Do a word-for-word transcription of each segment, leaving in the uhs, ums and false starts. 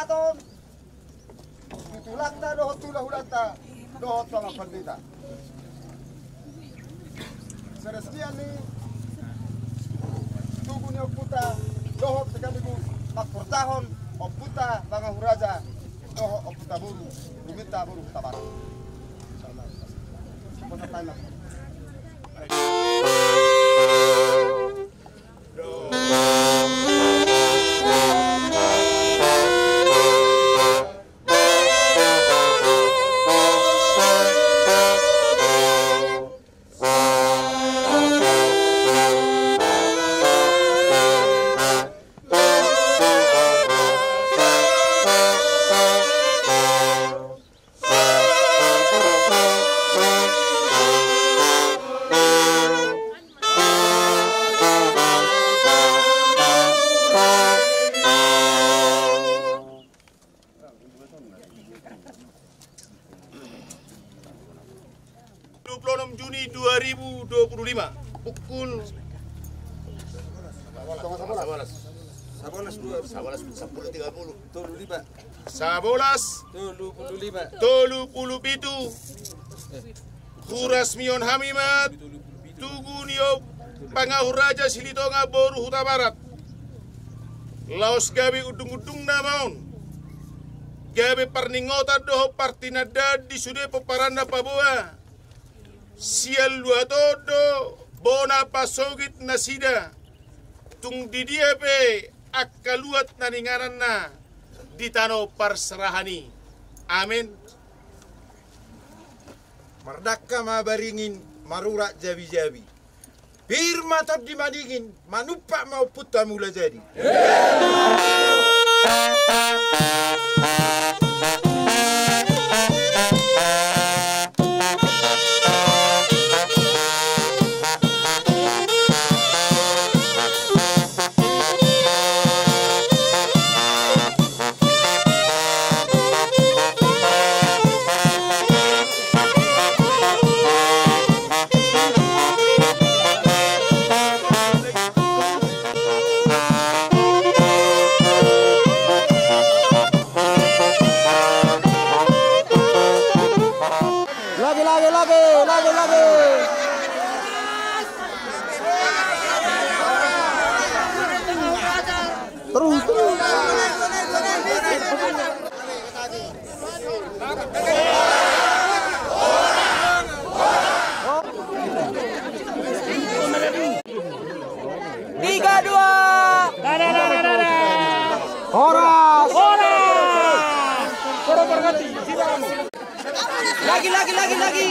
Ton, tu tulangta dohot tu hulahulanta dohot tu amang pandita. Seresmian ni tugu ni ompunta dohot sekaligus mangkorjahon ompunta Pangahuraja dohot ompunta boru, Ruminta boru Hutabarat. Dua puluh enam Juni dua ribu dua puluh lima, pukul sabolas, sabolas, sabolas, sabolas, tolu pulu lima. Sabolas, tolu pulu lima. Tolu pulu pitu. Hurasmihon hami ma tugu ni Pangahuraja Silitonga boru Hutabarat. Laos gabe undungundungna ma on, gabe parningotan dohot partinandaan di sude pomparanna paboa. Sian luat on do bona pasogit nasida, tung di dia pe angka luat na ningananna di tano parserahan i. Amen. Mardangka ma baringin, marurat jabijabi. Pir ma tondi madingin, manumpak ma ompunta Mulajadi. Lagi, lagi, lagi, lagi, lagi. Terus, terus. Tiga, dua. Horas. Horas. Lagi, lagi, lagi, lagi.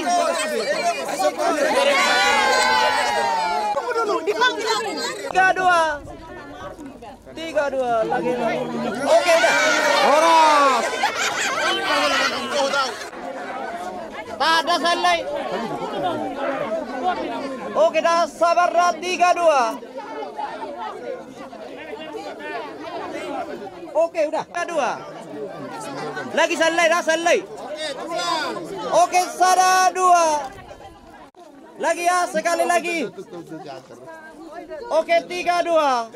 Tiga, dua. Tiga, dua, lagi. Oke, dah. Horas. Pada selai. Oke, dah, sabar, dah. Tiga, dua. Oke, udah. Tiga, dua. Lagi selai, dah, selai. Oke, sada, dua. Lagi ya, sekali lagi. Oke, tiga, dua.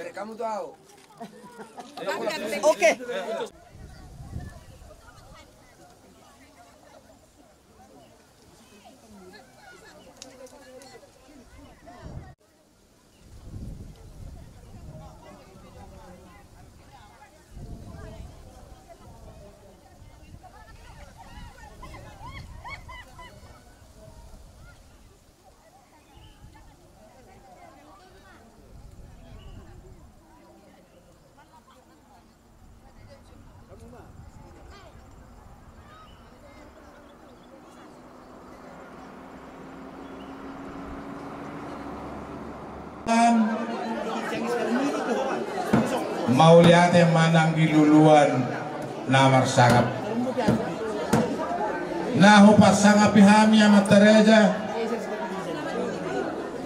Oke. Mauliate ma nang di luluan na marsangap. Na huparsangapi hami amanta raja,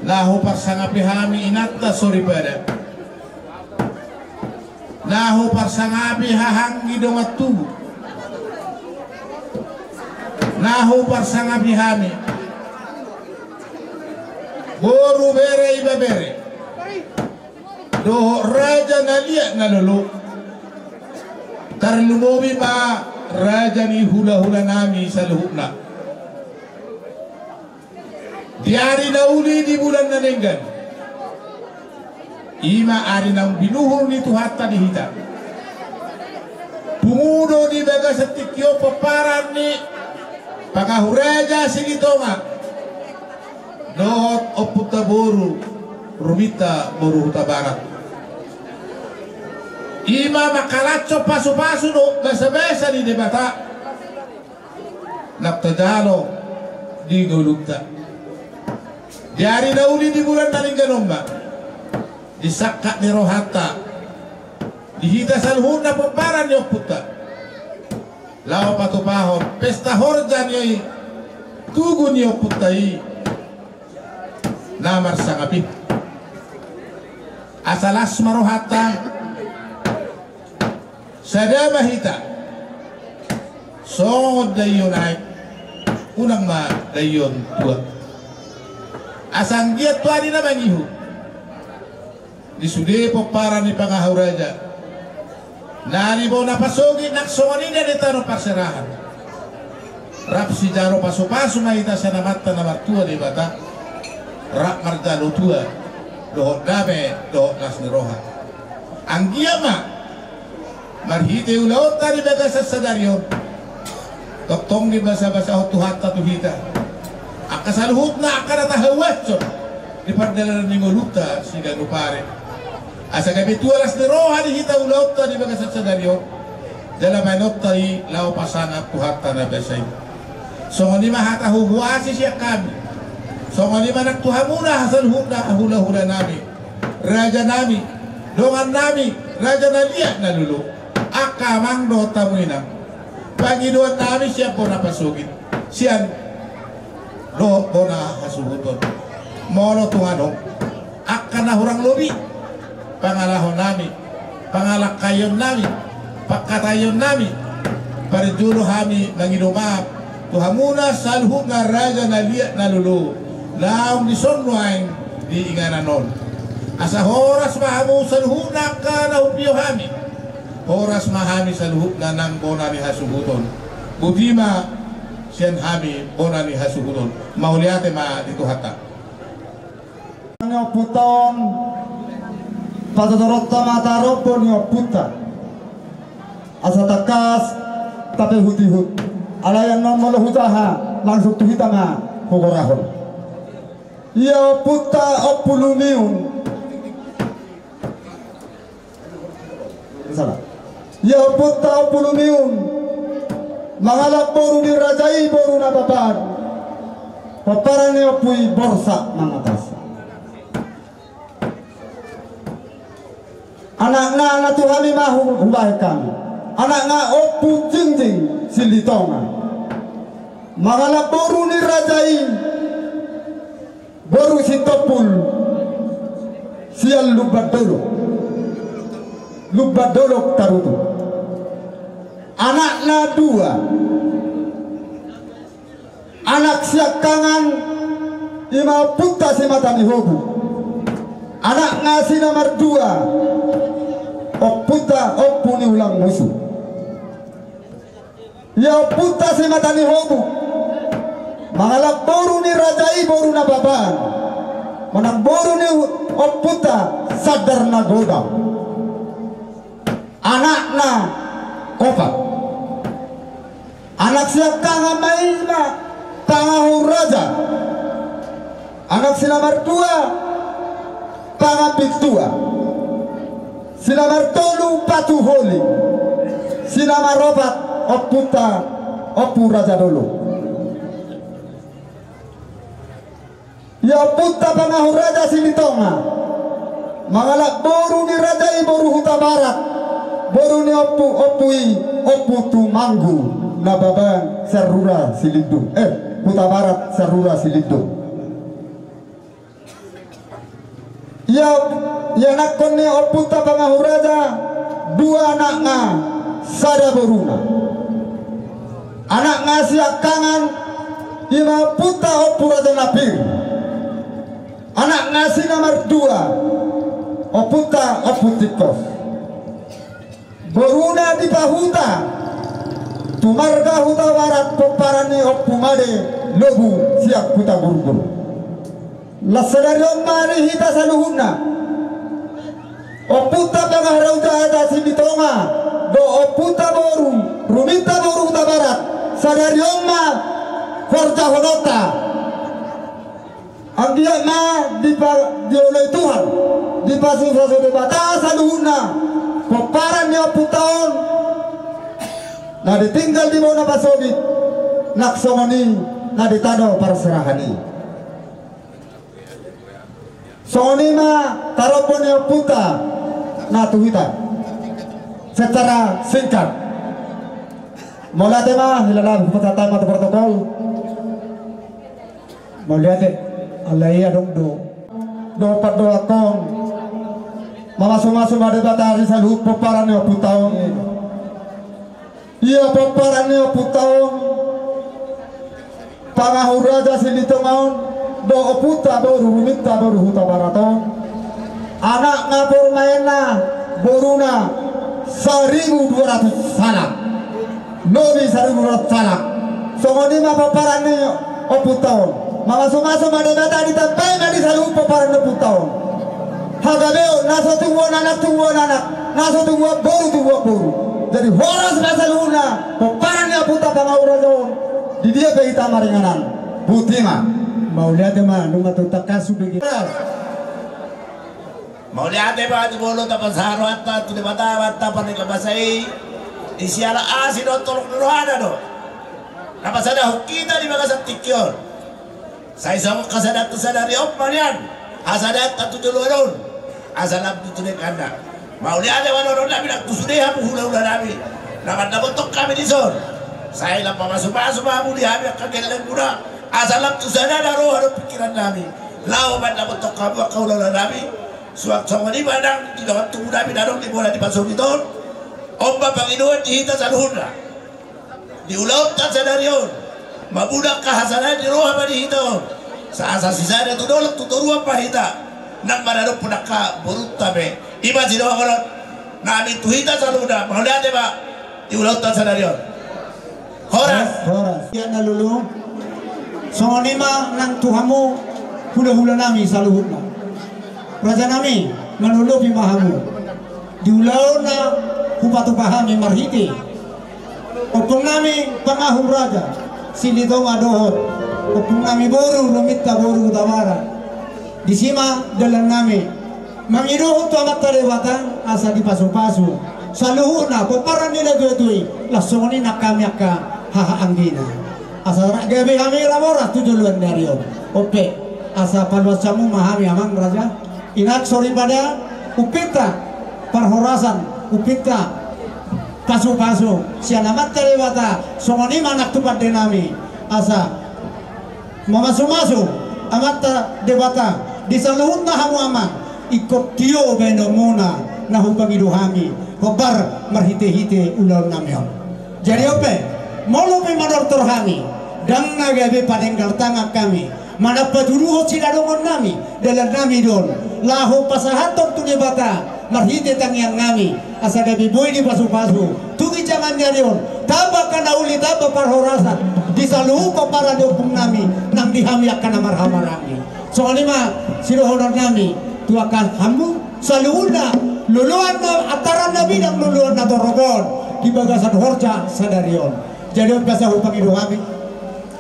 na huparsangapi hami inanta soripada. Na huparsangapi hahaanggi dongan tubu. Na huparsangapi hami boru, bere, ibebere, dohot raja na liat na lolo. Tarlumobi ma raja ni hulahula nami saluhutna. Di ari na uli di bulan na denggan, i ma ari naung binuhur ni Tuhanta di hita. Pungu do di bagasan tingki on pomparan ni pangahuraja Silitonga dohot ompunta boru Ruminta boru Hutabarat. I ma mangkalashon pasupasu dohot basabasa ni Debata naung tajalo di ngolunta. Di ari na uli di bulan na denggan on ma, di sangkap ni rohanta, di hita saluhutna pomparan ni ompunta, laho patupahon pesta horja ni tugu ni ompunta i na marsangap i. Asa las ma rohanta, sada ma hita songon daion aek, unang ma daion tua. Asa anggiat tu ari na mangihut di sude pomparan ni pangahuraja, na di bona pasogit nang songon i na di tano parserahan, rap sijalo pasupasu ma hita sian Amanta na martua Debata, rap marjalo tua dohot dame dohot las ni roha. Anggiat ma marhite ulaonta di bagasan sadari on, tongtong dibasabasahon Tuhanta tu hita angka saluhutna angka na tahauashon di pardalanan ni ngolunta siganup ari. Asa gabe tua las ni roha di hita ulaonta di bagasan sadari on, jala baenonta i laho pasangap Tuhanta na basa i. Songon i ma hata huhuasi sian hami. Songon i ma nang tu hamuna saluhutna hulahula nami, raja nami, dongan nami, raja na liat na lolo, angka amang dohot hamu inang. Pangidoan nami sian bona pasogit, sian dohot bona hasuhuton. Molo tung adong angka na hurang lobi pangalahon nami, pangalangkaion nami, pangkataion nami, parjolo hami mangido maaf tu hamuna saluhutna raja na liat na lolo naung dison nuaeng di inganan on. Asa horas ma hamu saluhutna angka na hupio hami. Horas ma hami saluhutna nang bona ni hasuhuton. Boti ma sian hami bona ni hasuhuton. Mauliate ma di Tuhanta. Ni ompunta on, patotoronta ma tarombo ni ompunta. Asa tangkas tape hutihut. Alai annon molo hujaha langsung tu hita ma hugorahon. Ia ompunta Ompu Lumiun. Salah. Ia ompunta Ompu Lumiun, mangalap boru ni raja i boru Nababan. Pomparan ni ompu i Borsak Mangatas. Anakna na tu hami ma hu-, hubahen hami. Anakna Ompu Jingjing Silitonga, mangalap boru ni raja i boru Sitompul sian Lumban Dolok, Lumban Dolok Tarutung. Anakna dua, anak siangkangan i ma ompunta Simata ni Hobu, anakna si na mardua ompunta Ompu ni Ulang Musu. Ia ompunta Simata ni Hobu, mangalap boru ni raja i boru Nababan, manang boru ni ompunta Sandar Nagodang. Anakna opat. Anak siangkangan ma i ma Pangahuraja. Anak si na mardua Pangambintua. Si na martolu Patuholi. Si na maropat ompunta Ompu Raja Dolok. Ia ompunta Pangahuraja Silitonga, mangalap boru ni raja i boru Hutabarat, boru ni ompu, ompu i Ompu Tumanggu Nababan Sarura Silindung, eh, Hutabarat Sarura Silindung. Ia, ianakhon ni ompunta Pangahuraja dua anakna, sada boruna. Anakna siangkangan i ma ompunta Ompu Raja Napir. Anakna si na mardua ompunta Ompu Tingkos. Boruna dipahuta tu marga Hutabarat, pomparan ni Ompu Made Lobu sian Hutagurgur. Laos sadari on ma di hita saluhutna, ompunta Pangahuraja Silitonga dohot ompunta boru Ruminta boru Hutabarat, sadari on ma horjahononta. Anggiat ma dipa-, dioloi Tuhan, dipasupasu Debata saluhutna pomparan ni ompunta on na ditinggal di bona pasogit, nang songon i na di tano parserahan i. Songon i ma tarombo ni ompunta na tu hita. Secara singkat. Mauliate ma, hilala hupasahat ma tu protokol. Mauliate, alai adong do. Dohot pandohanhon. Mamasumasu ma Debata di saluhut pomparan ni ompunta on. Ia pomparan ni ompunta on, Pangahuraja Silitonga on, dohot ompunta boru Ruminta boru Hutabarat on. Anakna, parumaenna, boruna, saribu dua ratus salak. Lobi saribu dua ratus salak. Songon i ma pomparan ni ompunta on. Mamasumasu ma Debata, ditambai ma di saluhut pomparan ni ompunta on hagabeon, na so tubuan anak tubuan anak, na so tubuan boru tubuan boru. Jadi horas ma saluhutna pomparan ni ompunta Pangahuraja on, di dia pe hita maringanan. Botima. Mauliate ma, nunga tu tangkas subege. Mauliate ma, di molo tapasahat rohanta tu Debata, Amanta pardenggan basa i. Di siala asi dohot holong ni rohana do na pasadahon hita di bagasan tingki on. Sai songon hasadaanta sadari on ma nian hasadaanta tu joloan on, asa lam tutu dengganna. Mauliate ma dohononnami nang tu sude hamu hulahulanami na mandapothon hami dison. Sai lam mamasumasu ma hamu di hami angka gellengmuna, asa lam tu sada na roha dohot pingkirannami laho mandapothon hamu angka hulahulanami. Suang songon i ma nang di dongan tubunami na adong di bona ni pasogit on. On ma pangidoan di hita saluhutna di ulaonta sadari on, mambuda angka hasadaon ni roha ma di hita on. Sa-, asa sisada tu dolok tu toruan ma hita, nang maradophon angka borunta pe. I ma sidohononnami tu hita saluhutna, mauliate ma di ulaonta sadari on. Horas. Horas. Ia na lolo. Songon i ma nang tu hamu hulahulanami saluhutna. Rajanami, manolopi ma hamu di ulaon na hupatupa hami marhite ompungnami Pangahuraja Silitonga dohot ompungnami boru Ruminta boru Hutabarat. Disi ma dalannami mangido tu Amanta Debata asa dipasupasu saluhutna pomparan ni natuatua i, laos songon i nang hami angka hahaanggina. Asa rap gabe hami lam horas tu joloan ni ari on. On pe, asa paluas hamu ma hami, amang raja, inang soripada, umpinta parhorasan, umpinta pasupasu sian Amanta Debata, songon i ma nang tu pandenami. Asa mamasumasu Amanta Debata di saluhutna hamu amang, ingkon tio baenonmuna na hupangido hami hombar marhitehite ulaonnami on. Jadi on pe, molo pe manortor hami, ndang na gabe padenggal tangan hami manang patuduhon sinadongannami, dalannami do on laho pasahathon tu Debata marhite tangiangnami, asa gabe boi dipasupasu tu ginjangan ni ari on, tamba angka na uli, tamba parhorasan di saluhut pomparan ni ompungnami nang di hami angka na marhahamaranggi. Songon i ma sidohononnami tu angka hamu saluhutna, loloan na antaran na bidang, loloan na torop on di bagasan horja sadari on. Jadi on pe asa hupangido hami,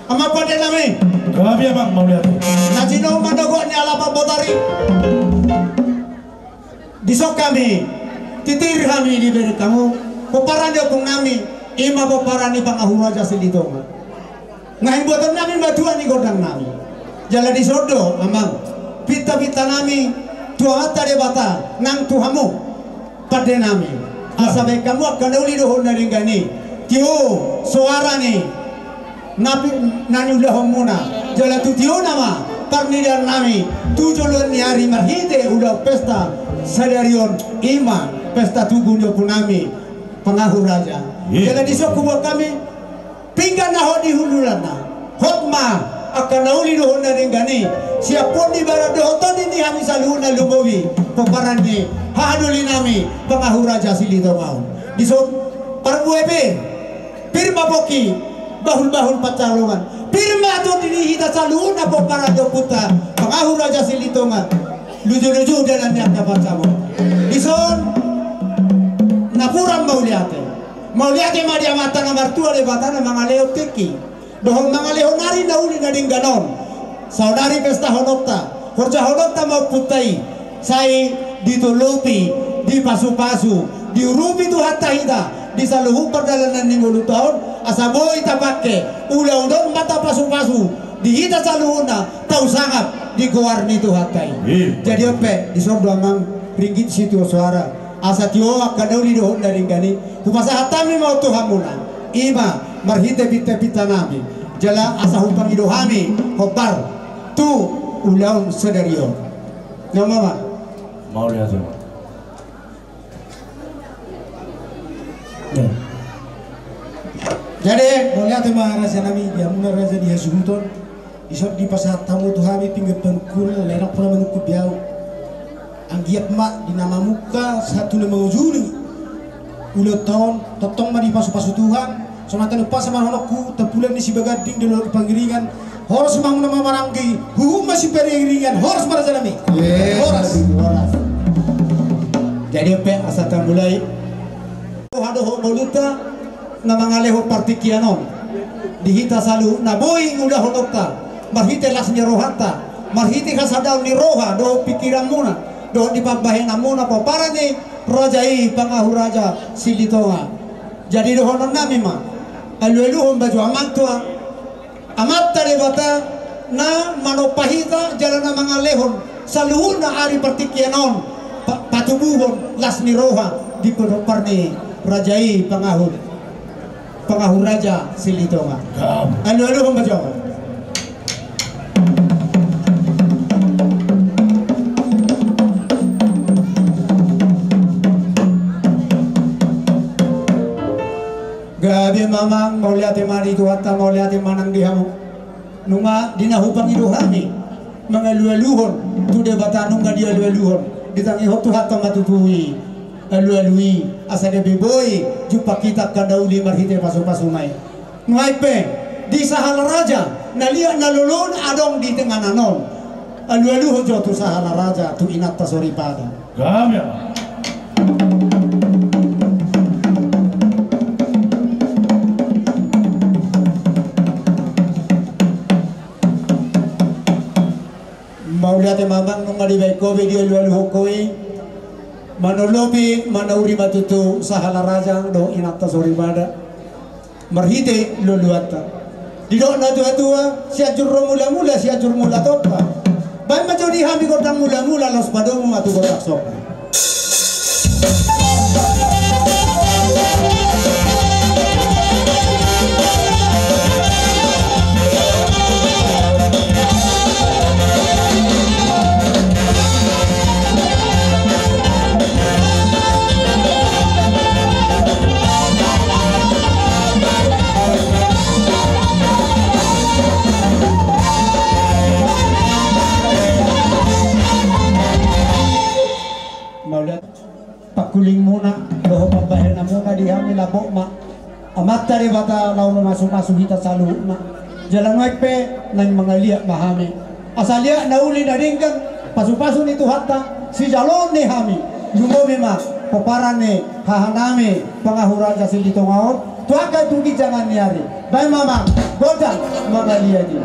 amang pandenami. Gabe, amang, mauliate. Na jinong manogot ni alapan botari. Dison hami, titir hami dibereng hamu pomparan ni ompungnami, i ma pomparan ni Pangahuraja Silitonga. Nga himbuatonnami ma tua ni gondangnami. Jala dison do, amang, pintapintanami tu Amanta Debata nang tu hamu pandenami, asa baen hamu angka na uli dohot na denggan i, tio soara ni na pi-, na niulahonmuna. Jala tu tiona ma parnidaannami tu joloan ni ari marhite ulaon pesta sadari on, i ma pesta tugu ni ompungnami Pangahuraja. Iya. Jala dison huboan hami pinggan na hot di hundulanna, hot ma angka na uli dohot na denggan i sian Pondi Barat dohot Tondi ni hami saluhutna, lumobi pomparan ni hahadolinami Pangahuraja Silitonga on. Dison parbue pe, pir ma pongki, bahul-bahul pansalongan. Pir ma tondi ni hita saluhutna pomparan ni ompunta Pangahu Raja Silitonga. Luju-luju dalan ni angka pansamotan. Dison napuran mauliate. Mauliate ma di Amanta na martua Debata na mangalehon tingki dohot mangalehon ari na uli na denggan on. Saonari pestahononta, horjahononta ma ompunta i, sai ditolopi, dipasu-pasu, diurupi Tuhanta hita di saluhut pardalanan ni ngolunta on, asa boi tapangke ulaon on ma tapasu-pasu di hita saluhutna, tau sangap di goar ni Tuhanta i. Jadi on pe, dison do amang ringgit sitio soara, asa tio angka na uli dohot na denggan i, hupasahat hami ma on tu hamuna. I ma marhite pinta-pinta nami, jala asa hupangido hami hombar tu ulaon sadari on. Nama ma. Mauliate ma. Jadi mauliate ma raja nami, di hamuna raja di hasuhuton. Dison dipasahat hamu tu hami pinggan panungkunan, lae nang pola manungkun be ahu. Anggiat ma di na mamungka sahat tu na mangujungi ulaonta on, tongtong ma dipasu-pasu Tuhan. Songon hata ni umpasa ma dohononku, tampulan ni Sibaganding, dolok ni Pangiringan, horas ma hamuna maranggi, huhut ma sipariringan, horas ma raja nami. Horas. Jadi on pe asa tamulai. Roha dohot ngolunta na mangalehon partingkian on di hita saluhutna, boi ulahononta marhite las ni rohanta, marhite hasadaon ni roha dohot pingkiranmuna dohot di pambahenanmuna pomparan ni raja i Pangahu Raja Silitonga. Jadi dohonon nami ma, alualuhon ma jo amang tua, Amanta Debata na manompa hita jala na mangalehon saluhutna ari partingkian on, pa-, patubuhon las ni roha di pomparan ni raja i Pangahu, Pangahu Raja Silitonga. Alualuhon ma jo. Gabe ma amang, mauliate ma di Tuhanta, mauliate ma nang di hamu. Nunga di na hupangido hami mangalualuhon tu Debata, nunga dialualuhon, ditangihon Tuhanta ma tutu i alualu i, asa gabe boi jumpang hita angka na uli marhite pasupasuna i. Nuaeng pe di sahala raja na liat na lolo na adong di inganan on, alualuhon jo tu sahala raja, tu inanta soripada. Gabe ma. Mauliate ma amang, nunga dibaen ho be dialualuhon ho i. Manolopi manauri ma tutu sahala raja dohot inanta soripada. Marhite loloanta. Didok natuatua, Sianjur do mulamula, Sianjur mula tompa. Baen ma jo di hami gondang mulamula, laos padomu ma tu gondang somba. Mauliate. Pangkulingmuna dohot pambahenanmuna di hami, lambok ma Amanta Debata laho mamasumasu hita saluhutna. Jala nuaeng pe naeng mangaliat ma hami. Asa liat na uli na denggan, pasupasu ni Tuhanta sijaloon ni hami. Lumobi ma pomparan ni hahanami Pangahu Raja Silitonga on tu angka tu ginjangan ni ari. Baen ma amang gondang mangaliat i.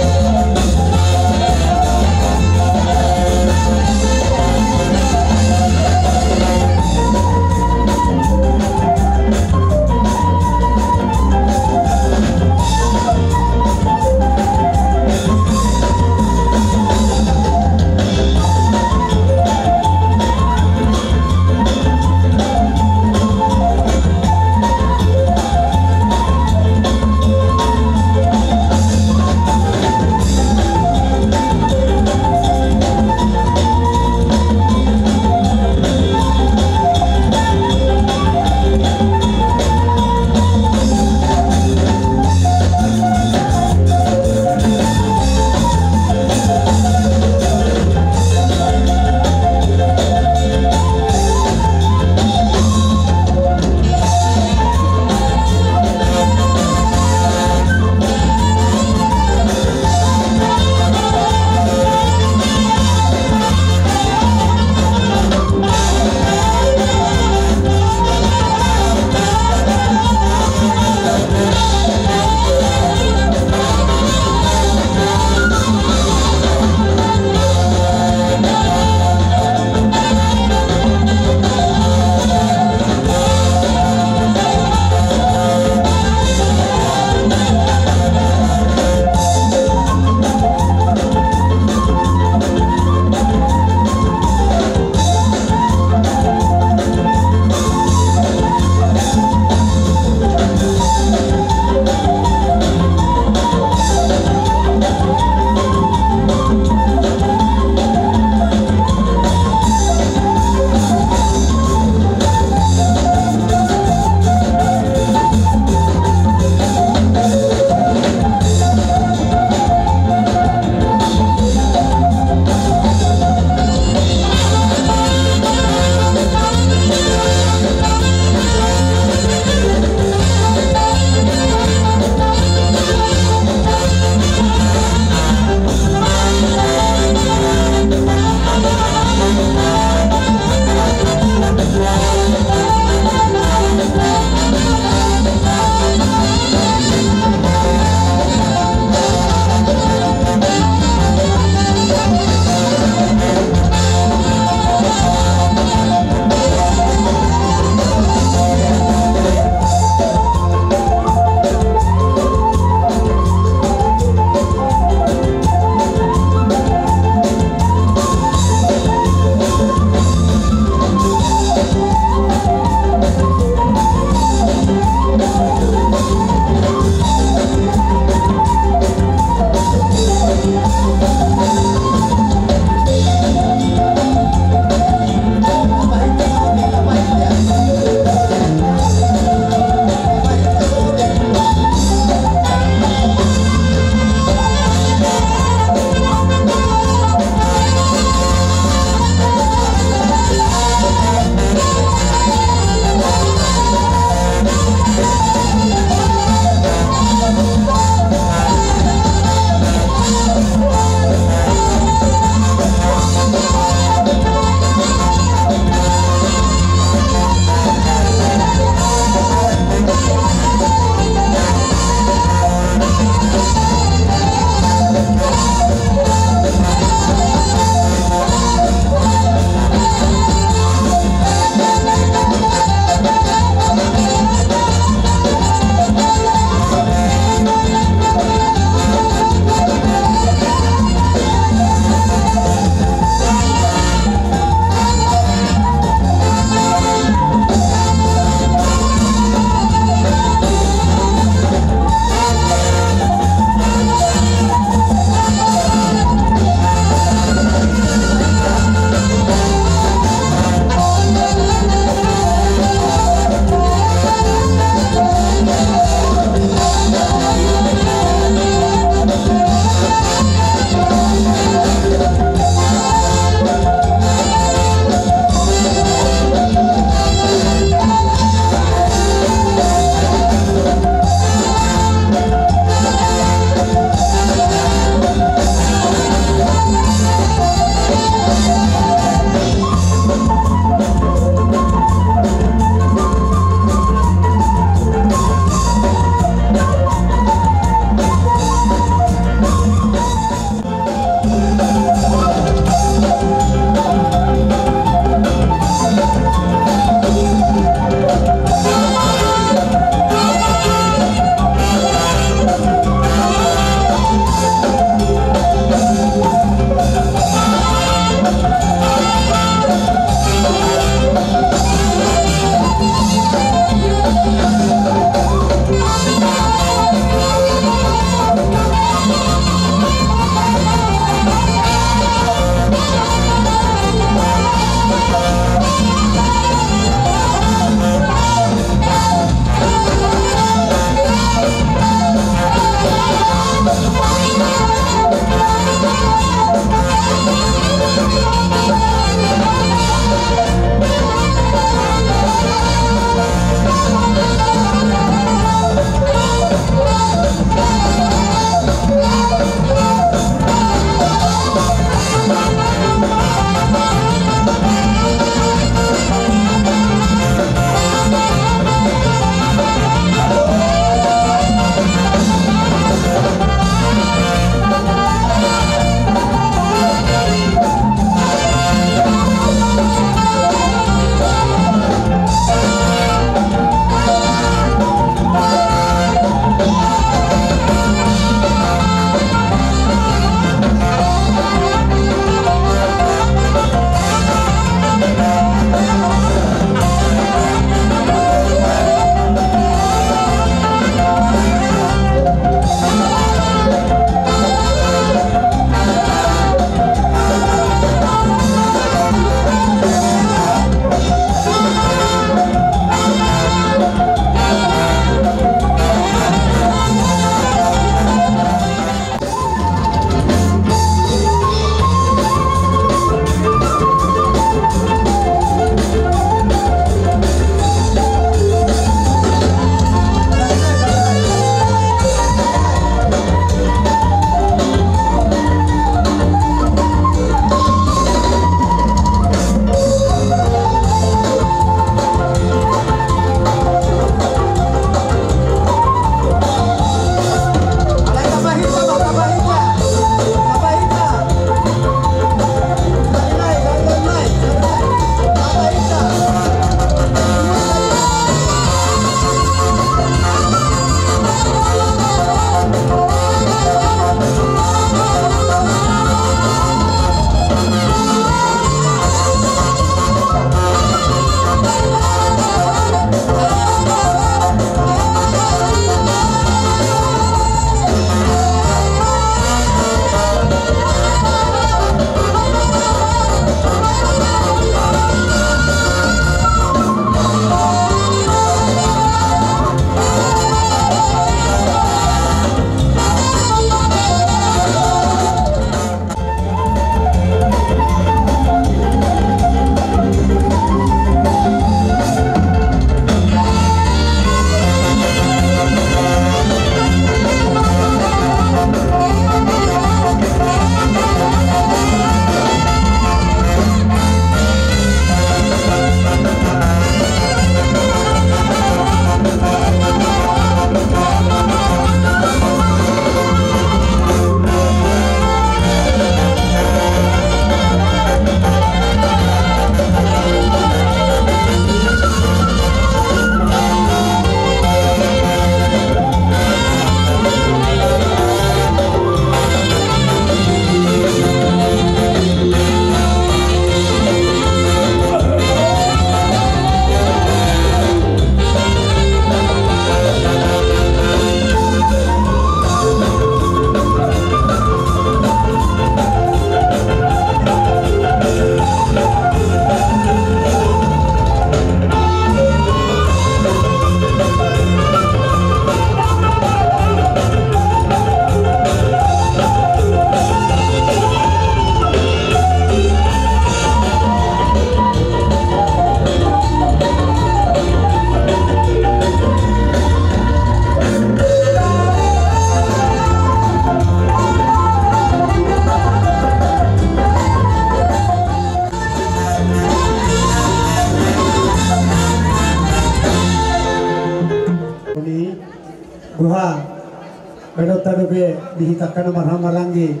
Baenonta dope di hita angka na marhahamaranggi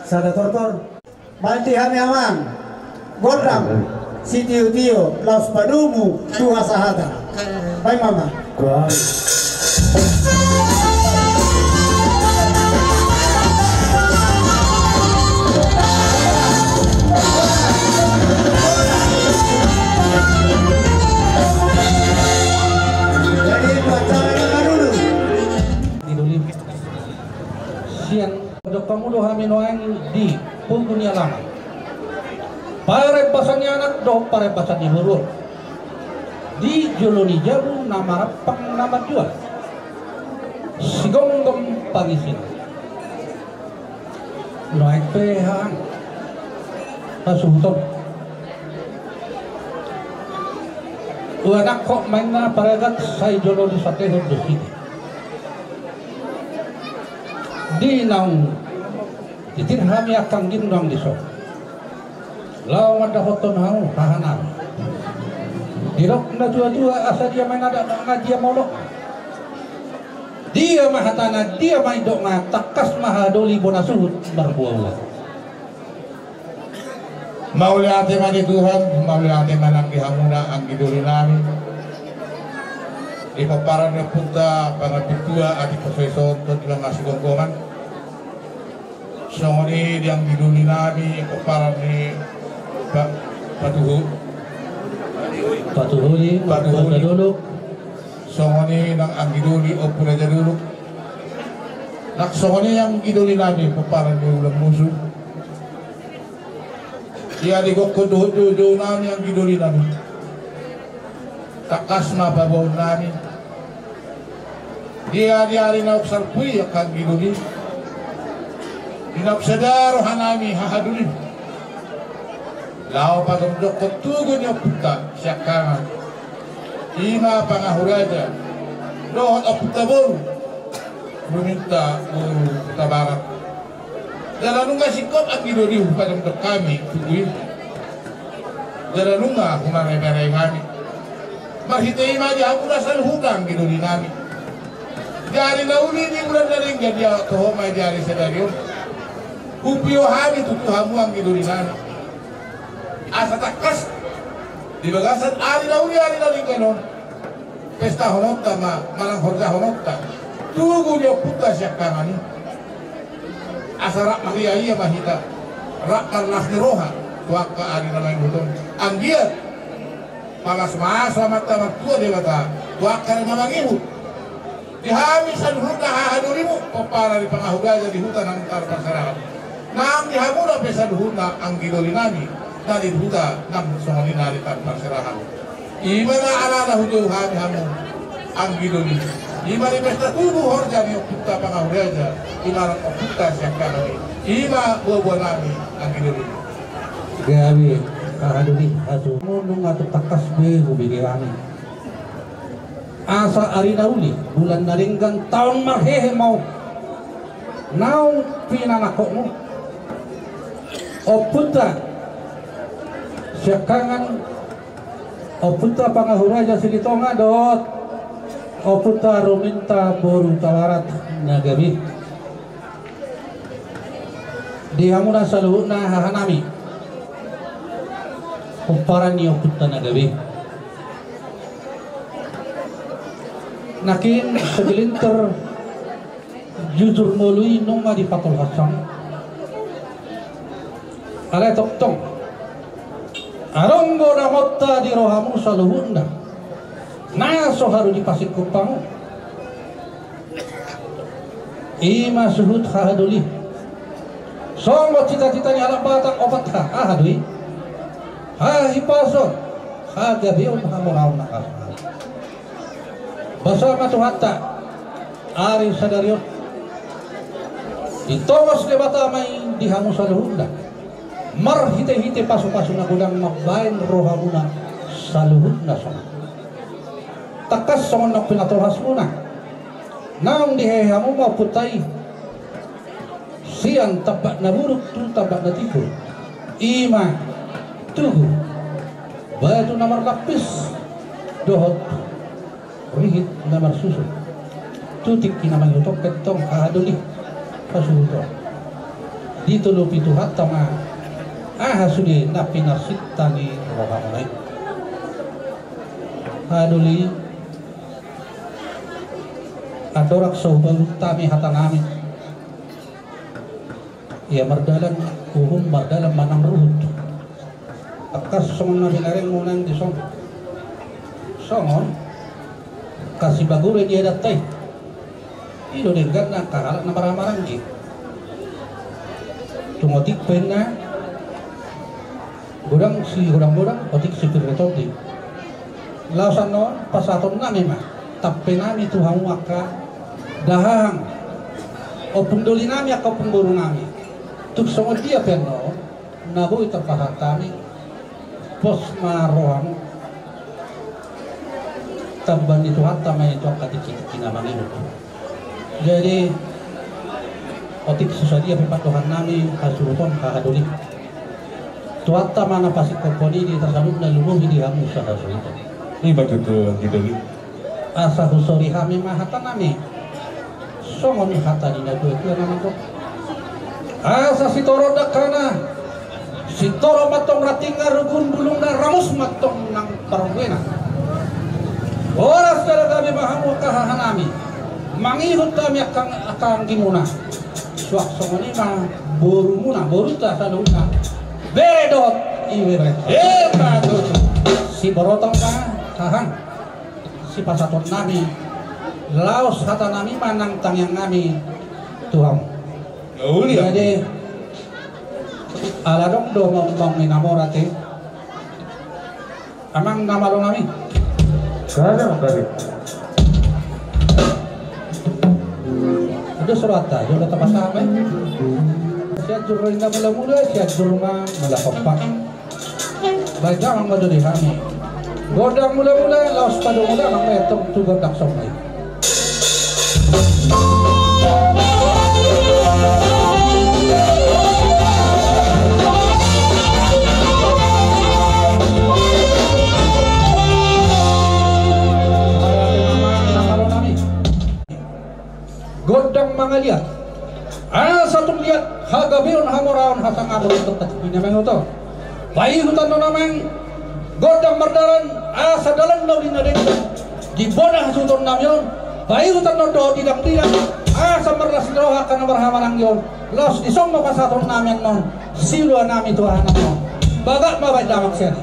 sada tortor. Baen di hami amang gondang sitiotio laos padomu tu hasahatan. Baen ma amang. Sian, dok hamu do hami nuaeng di pogu ni alaman. Parembasan ni anak dohot parembasan ni boru. Di jolo ni jabu na marampang na marjual. Sigomgom pangisina. Nuaeng pe hahang hasuhuton. Uanakko ma inna paragat sai jolo disandehon do hita. Di naung titir hami angka anggim nuaeng dison. Laho mandapothon hamu hahanami. Didok na tuatua asa dia ma inna adat na dia ma olok. Dia ma hatana dia ma indok na tangkas ma hahadoli bona suhut marbuaua. Mauliate ma di Tuhan, mauliate ma nang di hamuna anggi doli nami. Di pomparan ni ompunta Panambitua Atik Pasoisonton di Langas Gonggongan. Songon i di anggi doli nami pomparan ni Pa-, Patuhu. Patuhuli, Patuhuli. Patuhuli. Songon i nang anggi doli Ompu Raja Dolok. Nang songon i anggi doli nami pomparan ni Ulang Musu. Ia di gokkon dohot joujou nami anggi doli nami. Tangkas ma paboaon nami. Dia di ari naung salpu i angka anggi doli. Di naung sada roha nami hahadoli. Laho pajongjongkon tugu ni ompunta siangkangan. I ma Pangahuraja. Dohot ompunta boru. Ruminta boru Hutabarat. Jala nunga singkop anggi doli hupajongjong hami tugu i. Jala nunga humaremareme hami. Marhite i ma di hamuna saluhutna anggi doli nami. Di ari na uli di bulan na denggan dia toho ma di ari sadari on. Hupio hami tutu hamu anggi doli nami. Asa tangkas di bagasan ari na uli ari na denggan on. Pestahononta ma manang horjahononta tugu ni ompunta siangkangan i. Asa rap mariaia ma hita. Rap marlas ni roha tu angka ari na mangihut on. Anggiat palas-palas ma amanta martua Debata tu angka ari na mangihut. Di hami saluhutna hahadolimu pomparan ni Pangahuraja di huta nang tarparserahan. Nang di hamuna pe saluhutna anggi doli nami na di huta nang songon i na di tarparserahan. I ma na alana hujou hami hamu anggi doli. I ma di pesta tugu horja ni ompunta Pangahuraja. I ma nang ompunta siangkangan i. I ma buabua nami anggi doli. Gabe hahadoli hasu. Mundung atau tangkas be hubege hami. Asa ari na uli bulan na denggan taon marhehe ma on. Naung pinanangkokmu ompunta siangkangan, ompunta Pangahuraja Silitonga dohot ompunta Ruminta boru Hutabarat na gabe. Di hamuna saluhutna hahanami pomparan ni ompunta na gabe. Nangkin segelintir jujur ngolu i nunga dipatolhas hamu. Alai tongtong adong do na monta di rohamu saluhutna na so haru dipasingkop hamu. I ma suhut hahadoli. Songon cita-cita ni halak Batak opat ha, aha do i? Hahipason, hagabeon, hamoraon, na kasar. Basa ma Tuhanta ari sadari on. Ditongos Debata ma i di hamu saluhutna. Marhite-hite pasu-pasu na godang mambaen rohamuna saluhutna songon. Tangkas songon na pinatolhasmuna. Naung dihehe hamu ma ompunta i sian tambak na buruk tu tambak na tiur. I ma tugu, batu na marlapis dohot rihit na marsusun. Tu tingki na mangihut on pe tong hahadoli, hasuhuton, ditolopi Tuhanta ma aha sude na pinarsinta ni rohamuna i. Hahadoli, andorang so hubalut hami hatanami, ia mardalan uhum, mardalan manang ruhut. Angka songon na binarenmu nang dison, songon angka sibaguren ni adatta i. I do dengganna angka halak na marhahamaranggi. Tung otik pe ninna, godang sigodang-godang, otik sipir ni tondi. Laos annon pasahatonnami ma tampenami tu hamu angka dahahang, ompung dolinami, angka ompung borunami. Tung songon dia pe annon na boi tarpasahat hami, pos ma rohamu. Tamba ni Tuhanta ma i tu angka tingki-tingki na mangihut. Jadi otik so sadia pe pandohannami, hasuhuton, hahadoli, Tuhanta ma na pasingkophon i di hita saluhutna, lumobi di hamu sahasuhuton. I ma tutu, anggi doli. Asa husori hami ma hatanami songon hata ni natuatua na mandok: Asa sitoron dangkana, sitoron ma antong rantingna, rugun bulungna, ramus ma antong nang parbuena. Horas jala gabe ma hamu angka hahanami, mangihut hami angka, angka anggimuna. Suang songon i ma borumuna, borunta saluhutna, bere dohot ibebere. Emma tutu. Siborotong ma hahang sipasahatonnami, laos hatanami ma nang tangiangnami tu hamu. Jadi ala adong do ma umbang ni na mora te, amang na malonami. Sada mangkari. Ada surat aja udah tapas apa? Sianjur na mula-mula, Sianjur ma mula kompak. Baik, damang ma jo di hami. Gondang mula-mula, laos padomu damang ma i antong tu gondang songon i. Gondang mangaliat, asa tung liat hagabeon, hamoraon, hasangaphon, tetap bina mengoto. Paihutannon amang gondang mardalan, asa dalan na uli na denggan di bona hasuhutonnami on. Paihutannon dohot didang-didang, asa marlas ni roha angka na marhahamaranggi on. Laos dison ma pasahatonnami annon siuluannami tu hahanami on. Bagak ma baen damang sian i.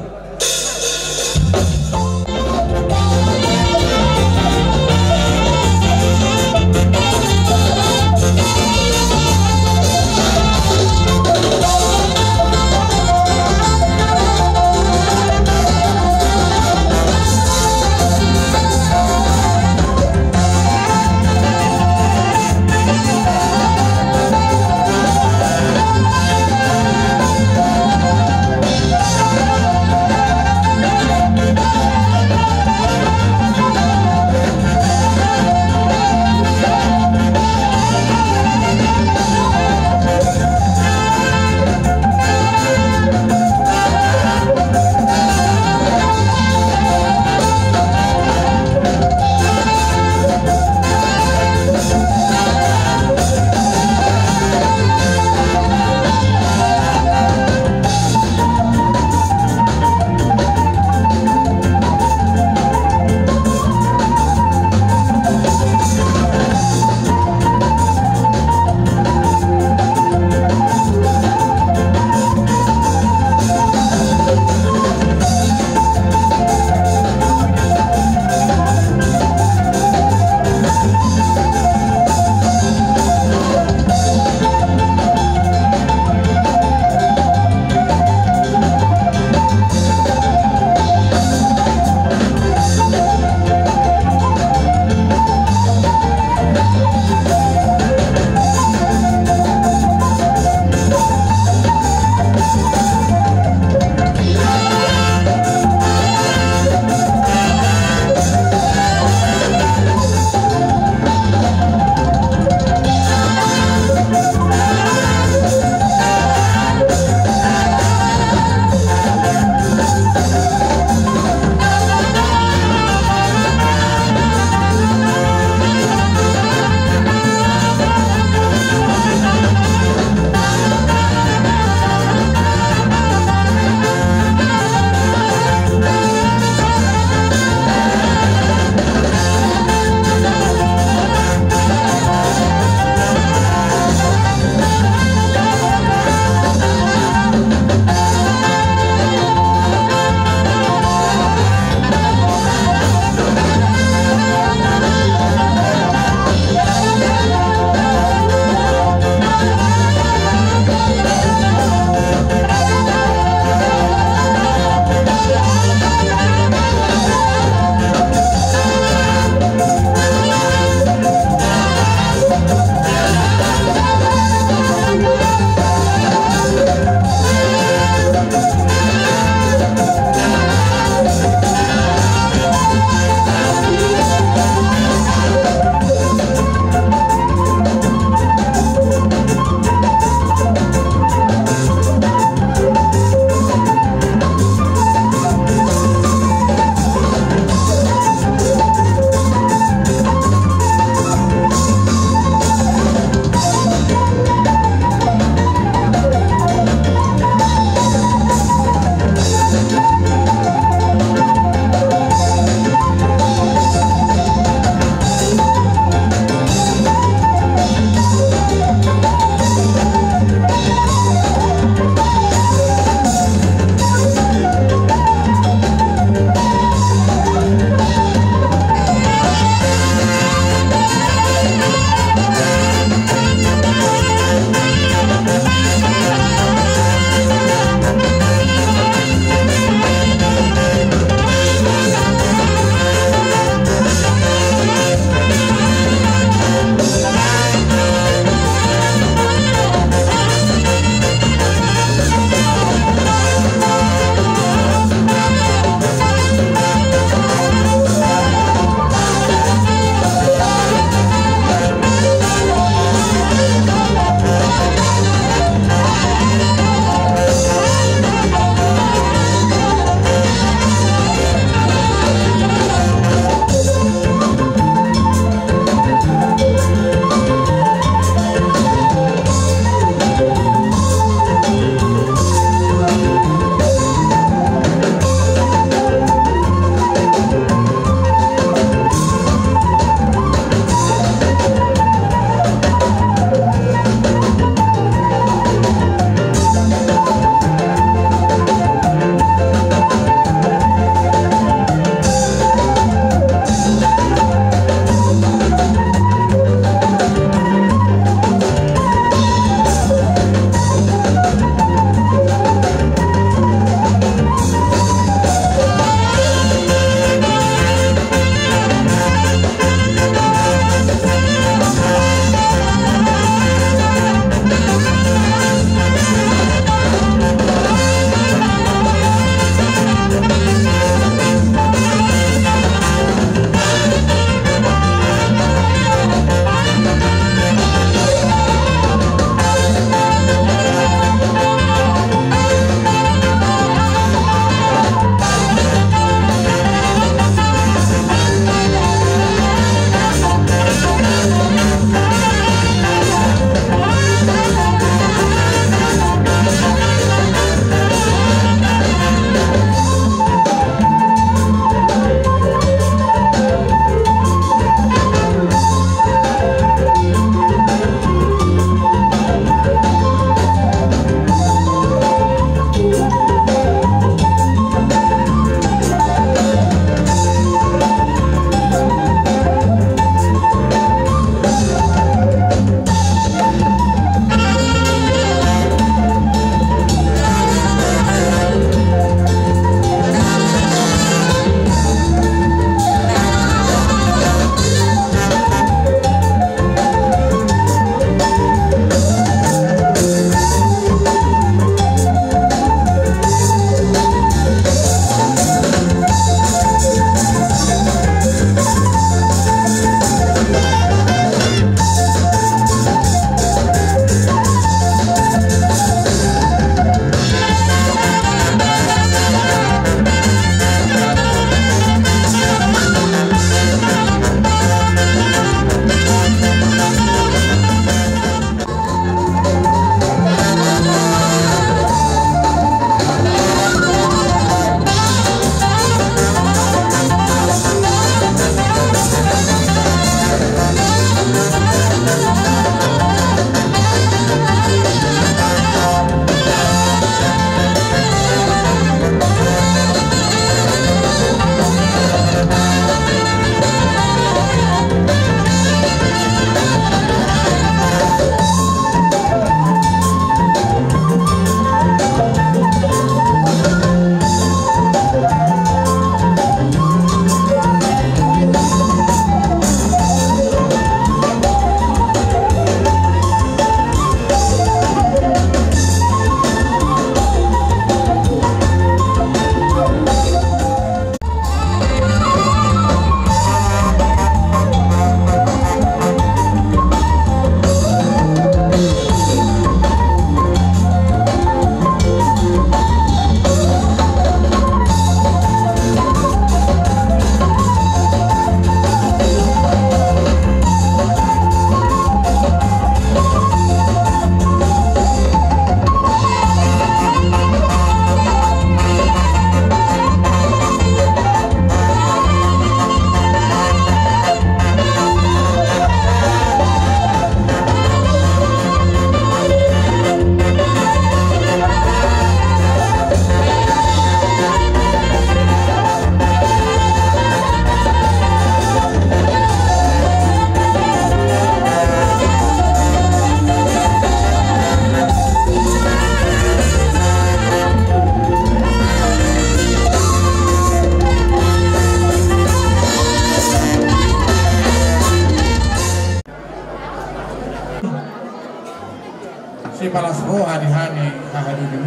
Las roha ni hami haha doli.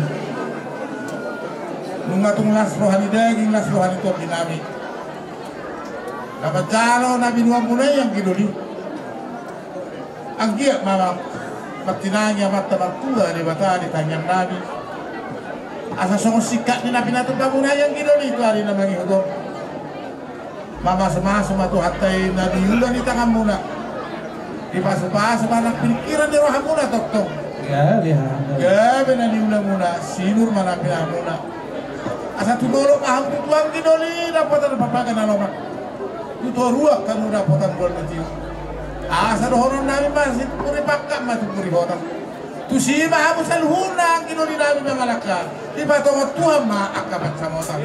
Nunga tung las roha ni daging, las roha ni tondi nami. Na manjalo na binuamuna i anggi doli. Anggiat ma martinangi Amanta Martua Debata di tangiang nami. Asa songon singkat ni na pinatupa muna i anggi doli tu ari na mangihut on. Mamasumasu ma Tuhanta i na niula ni tanganmuna. Dipasupasu ma nang pingkiran ni rohamuna tongtong. Gabe na niulamuna, sinur ma na pinahanmuna. Asa tu dolok ma hamu tutu anggi doli dapotan papaga na lomak. Tu toruan hamu dapotan gol ni tiu. Asa dohonon nami ma situpuri pangkat ma tumpuri hotang. Tusi ma hamu saluhutna anggi doli nami mangalangka. Dipatongon Tuhan ma angka pansamotan.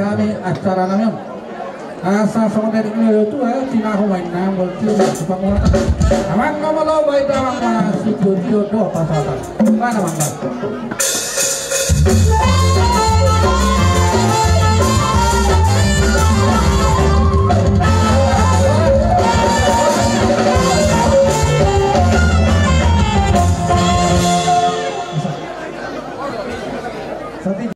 hami acara nami on. Asa songon dia ni tua tinahu main nang bolti tu panguatan. Amang na malo baik damang mana si Punjo do pasatan. Mana mangga?